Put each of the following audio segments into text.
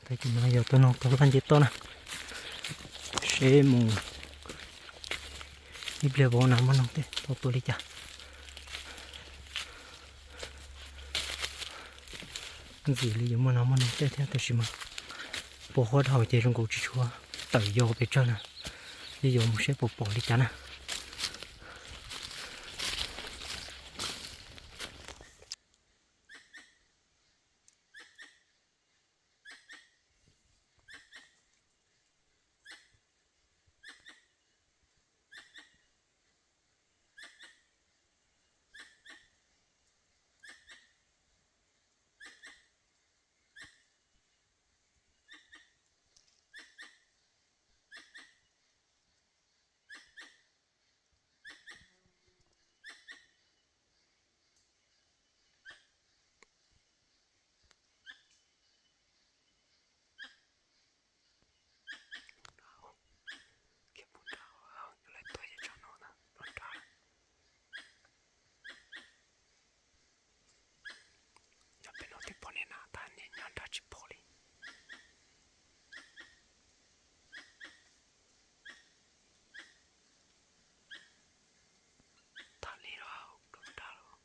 Tag kis no yog tuaj noog tau vaj ntse toj na, seb mus ib pliag vauv na muaj noog tej tau tua li cas. Ntxim li yuav muaj no muaj noog tej thiab tab sis mas pos huab dhau ces zoo nkaus tsis tshua tawm yos pes tsawg na. Yeej yuav mus seb puas pom li cas na. Nyob pem no twb pom niag nas tag, niag nyob nrad tsis pom li. Tag li los, nrad los.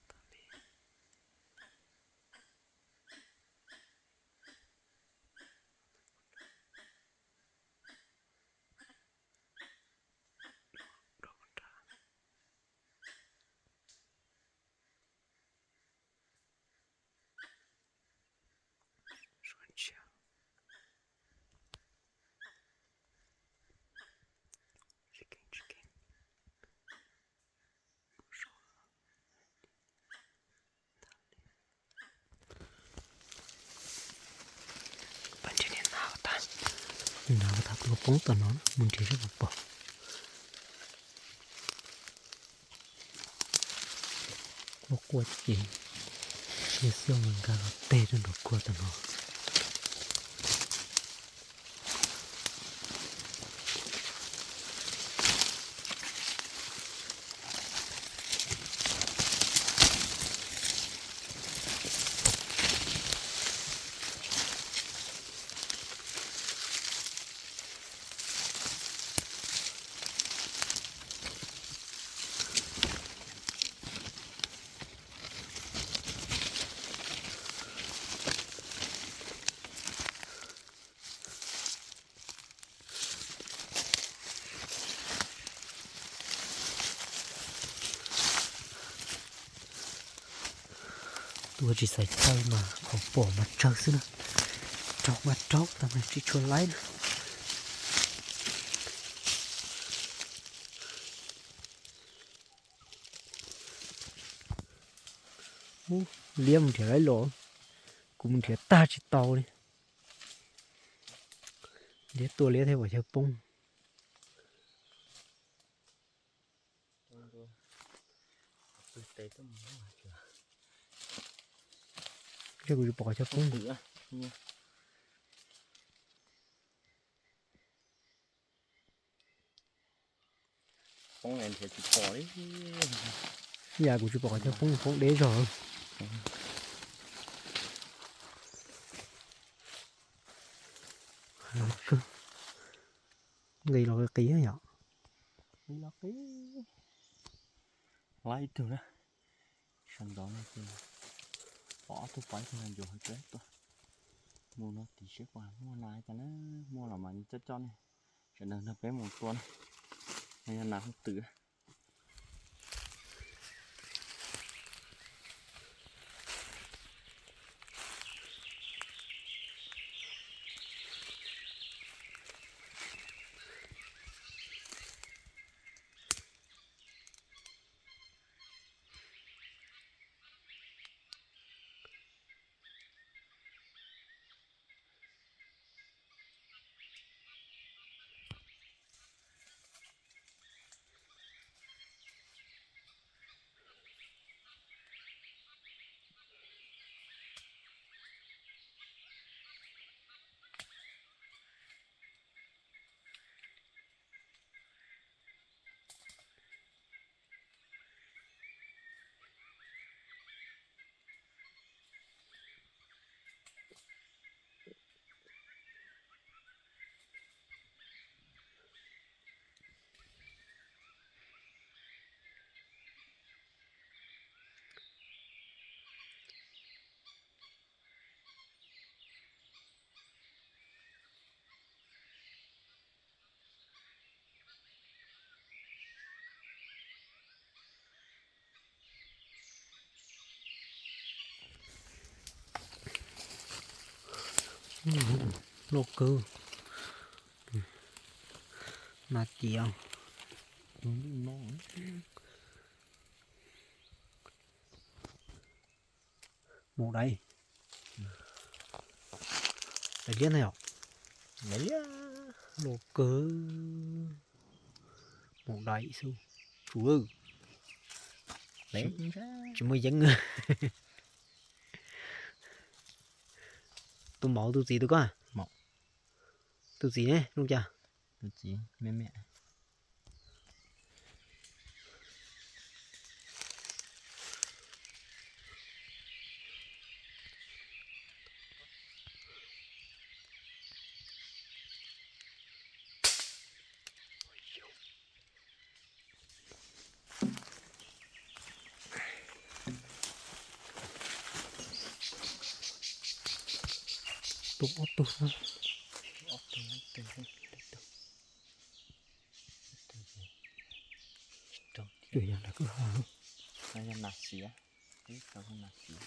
Tag li. Niag nas tag, kuv poob tom no mus nrhiav seb puas pom. Quaj quaj ces cia xyoob mus nkag los teg rau nraum kuag tom no. Tua tsis xaiv chaw mas qhov pom mas tsawg xwb na. Raug mas raug tag mas tsis tshua laib na. Liab mus nrhiav laib los, kuv mus nrhiav tag tsis tau li. Liab tua liab thiab pom chaw poob. Kuv tsis pom qhov chaw poob. Yam kuv tsis pom qhov chaw poob, poob deb zog. Nqis los qis yom. Laib ib tug na. Sawv ntxov no ces pom ob tug pom ib tug na, ncuav hauv tsev tuaj. Mus no tim seb puas muaj nas cas na, muaj los mas coj coj ne. Sawv daws nrog peb mus tua na, yog nas hu twm. Loj kawg. Nas tis. Maum daiv. Daiv liab ntag yom. Loj kawg. Maum daiv xwb. Tsuav. Tsis muaj yeeb. Tus maum tus txiv tus koj? Tus txiv ne zoo cas? Tus ob tug. Tus yog lawv kwj ha. Yog nas xiav, ib co nas xiav.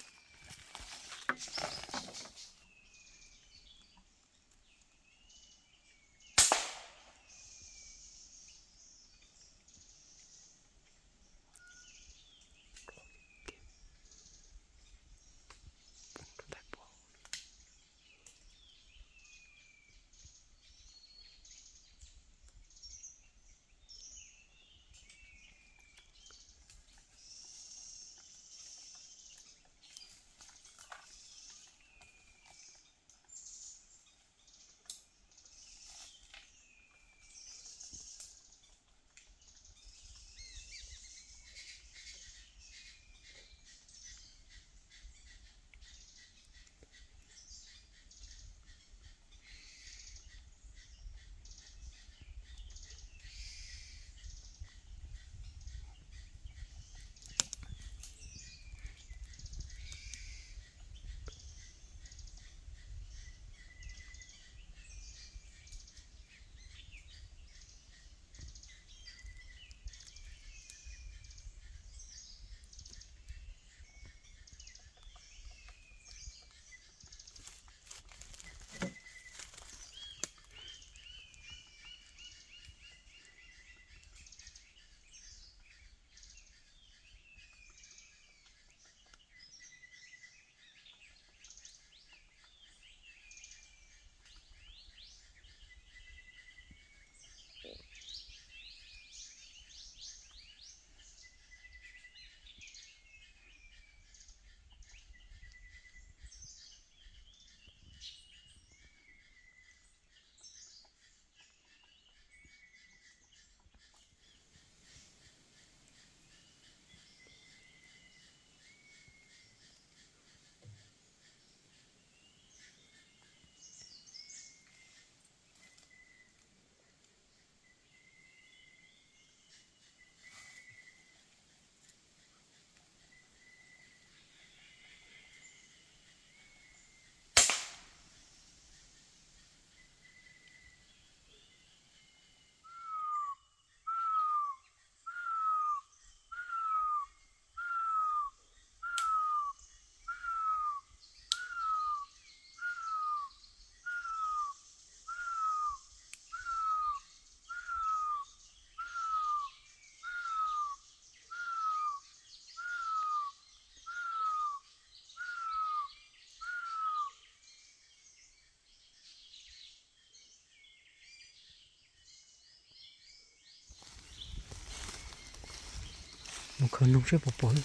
Mus khaws noog seb puas pom,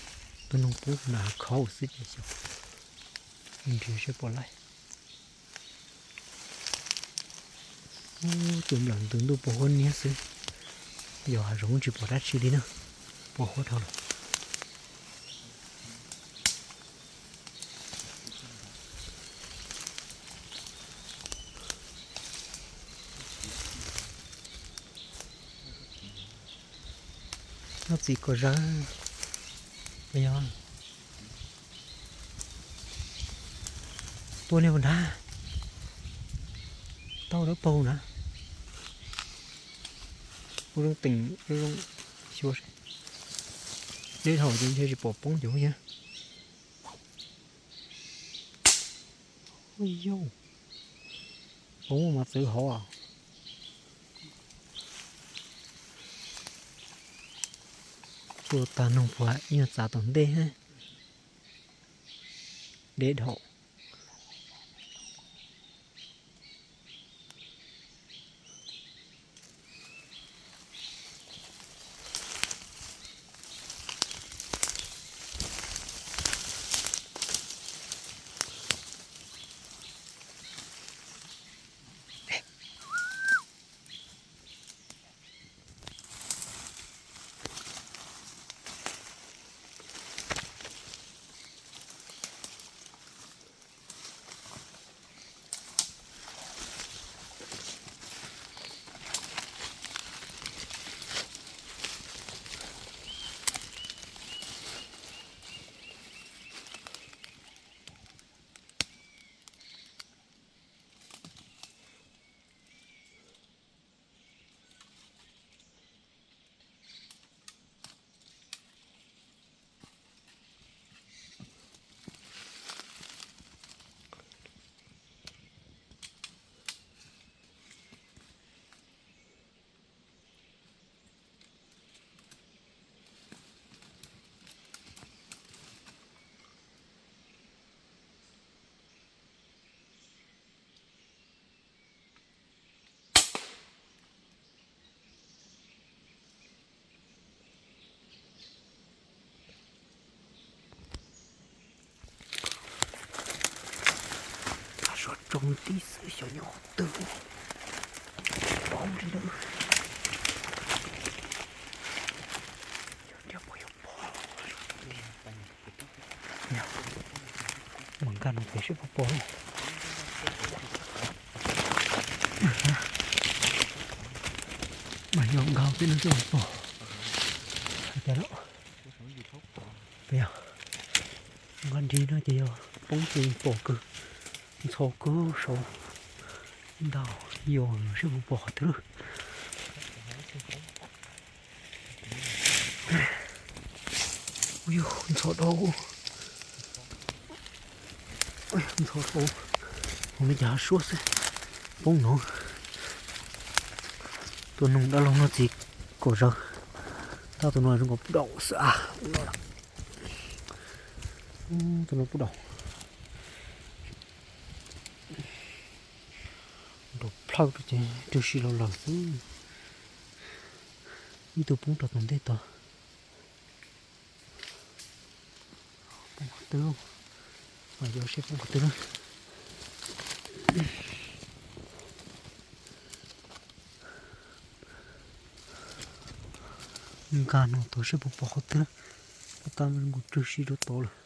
tus noog puv na khauv xwb ces xyov, nrhiav seb puas laij. Ub, tus nplawm ntws ntuj pos huab niab xwb, yog hav zoov tsis pom dab tsi li na, pos huab dhau lawm. Noj txiv kom zawv, yog tua niag nrad, tau dawb paug na. Ua zoo teem zoo xyuas seb, deb dhau ces ntshe tsis pom poob cov thiab. Yauj, Poob mos txwv hauv. Tuaj tag noog puag ib nyuag txav tom ntej. Deb dhau. Suav tsoo tib xwb xyov nyob qhov twg. Paub ntsis lawm. Mas nkag no pem seb puas pom. Mas yog nkag pem no twb pom. Hais tias no. Pem, nkag nrig no ces yog poob ces pom kawg, ntxhov kawg saud. Ntau, yog seb puas pom qhov twg. Ntxhov dhau, ntxhov dhau. Ua li cas suab xwb, poob no. Tua noog dab laug noj txiv kom zawg. Tab tus no zoo nkaus pub daum xwb a. Tus no pub daum. Nrov plhaw rau ces rwg si los lawm xwb. Ib tug poob rau tom ntej tod. Poob qhov twg? Mas yuav seb poob qhov twg na. Nkag no tod seb puas pom qhov twg. Tab mus rwg si rau tod lawm.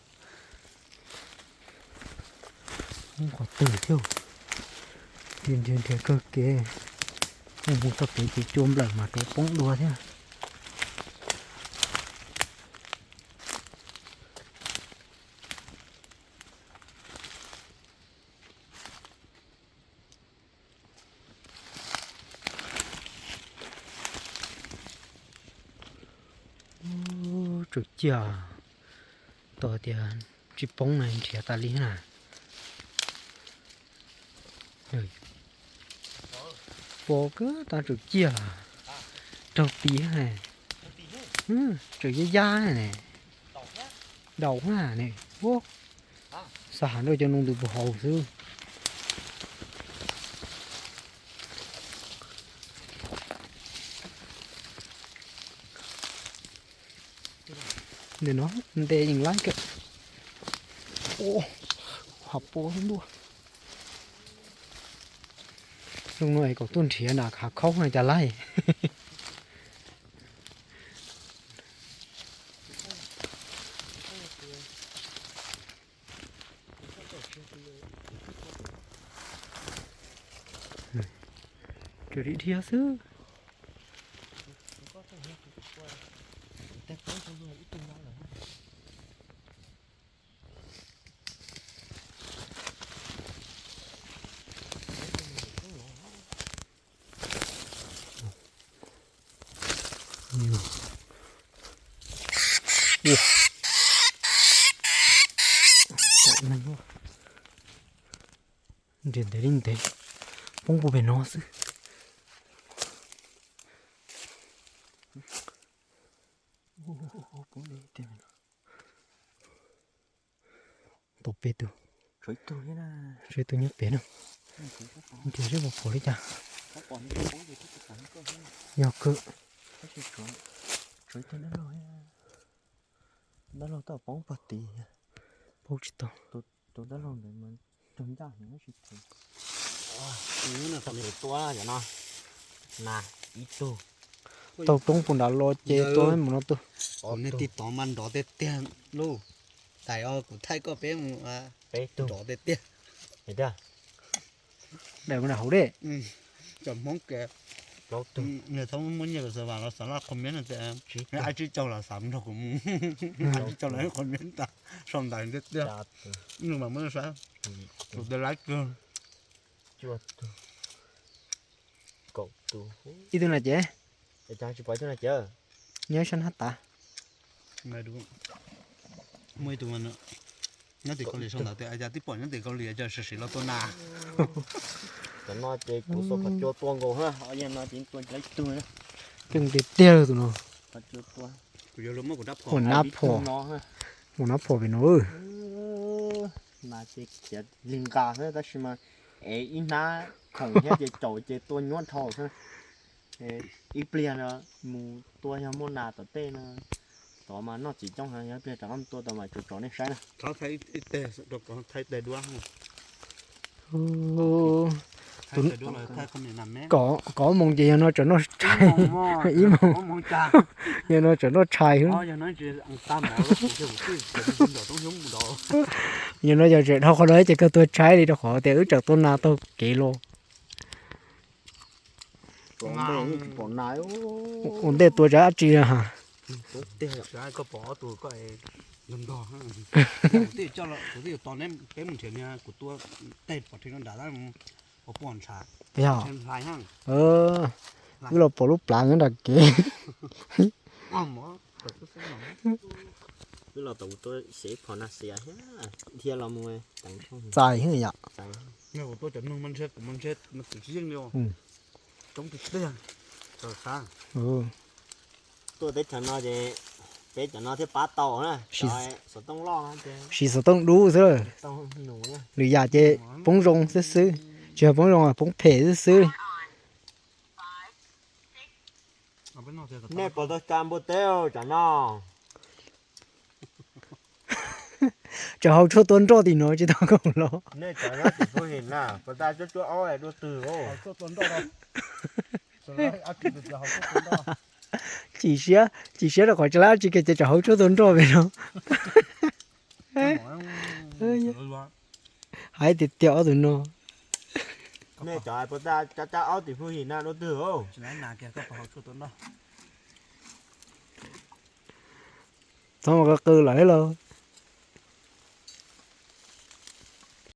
Poob qhov twg thiab. Nrhiav nrhiav kawg kev, mus mus txog pem ces cua nplawm mas rov poob dua thiab. Tsaus ciaj, tau tias tsis poob na nrhiav tas li na. Pos kawg tab tsaus ciaj, raug tid, tsaus yaj yaj ne, daus na ne, xav ham nrauj cov noog ntws puag hauv xwb. Ntawm no nte yeej laib kawg. Hav pos ntuj. Zoo no es kom tuaj nrhiav na, hav khaub no cas laib. Tsuas dhia dhia xwb. Nrhiav ntev li ntev, Poob puag pem no xwb. Tau peb tug, tshuav ib tug nyob pem no. Nrhiav seb puas pom li cas. Yog kawg. Dab laug tau poob pog tid. Paub tsis tau. Tus dab laug ntawd mas raug ncaj heev tab sis tua no na, ib tug tau roob puag nram los ces tua mus no tus. Nej tib tov mas nrov tiag tiag lauj. Tais os, kuv thaij koj peb mus, nrov tiag tiag. Daim mus nram hauv dej. Cov Hmoob ke, nws txhob muaj nyiaj kom xav vam los xav laj qhov miab no tias, ai tsib caug los xav nrog kuv mus. Ai tsib caug los qhov miab ntag, sau ntawv tiag tiag. Nws mas muab saib, tus tej laib kawg. Ib tug na ces, nyob sab hnab tav. Muaj ib tug nyob tim Kaus Lim sau ntawv tias, cas tib pom nyob tim Kaus Lim cas sim sim los tua nas. Cov no ces kuv xuas phom cua tua nkaus, yog no ces tua ib tug. Keej tiag tiag tus no. Ua nab phom, ua nab phom pem no. Nas ces khiav li nqa xwb tab sis mas es ib hnab khoom thiab ces caum ces tua nyuaj dhau xwb. Ib pliag no mus tua yog muaj nas tom tej no, tod mas noj txiv coob heev, yog ib pliag rov qab mus tua tod mas tsuas tso nej saib na. Kaum moos ces yog no tseem noj tshais, ib moos, yog no tseem noj tshais. Yog no yog tseem dhau qhov no ces kawg tua tshais li rau qhov tias wb tseem tua nas taug kev los. Ua ntej tua tsav dab tsi na. Yog, wb los pom lub plab nyob nram kev. Wb los tom kuv tua xev phom nas xiav thiab dhia los mus teev tshooj txais yom. Tuaj teb chaws no ces peb cov no thiaj pab tau na. Xov tooj loj, siv xov tooj dub xwb, lwm yam ces poob zoo xwb xwb, tsis yog poob zoo, poob phem xwb xwb. Nej puas tau tsa npua teb tsam no? Tsam hauv tshuaj tua nroj tim no tsis tau koom los. Nej tsam no tim Phu Him na, puas tau cuab cuab aub dua twg? Chim siab, chim siab rau qhov tsis lab dab tsi kiag ces tsam hauv tshuaj tua nroj pem no. Hais tiag tiag ob tug no. Nej tsam puas tau cab cab aub tim Phu Him na dua twg? Txhob mus qw qw lawm los.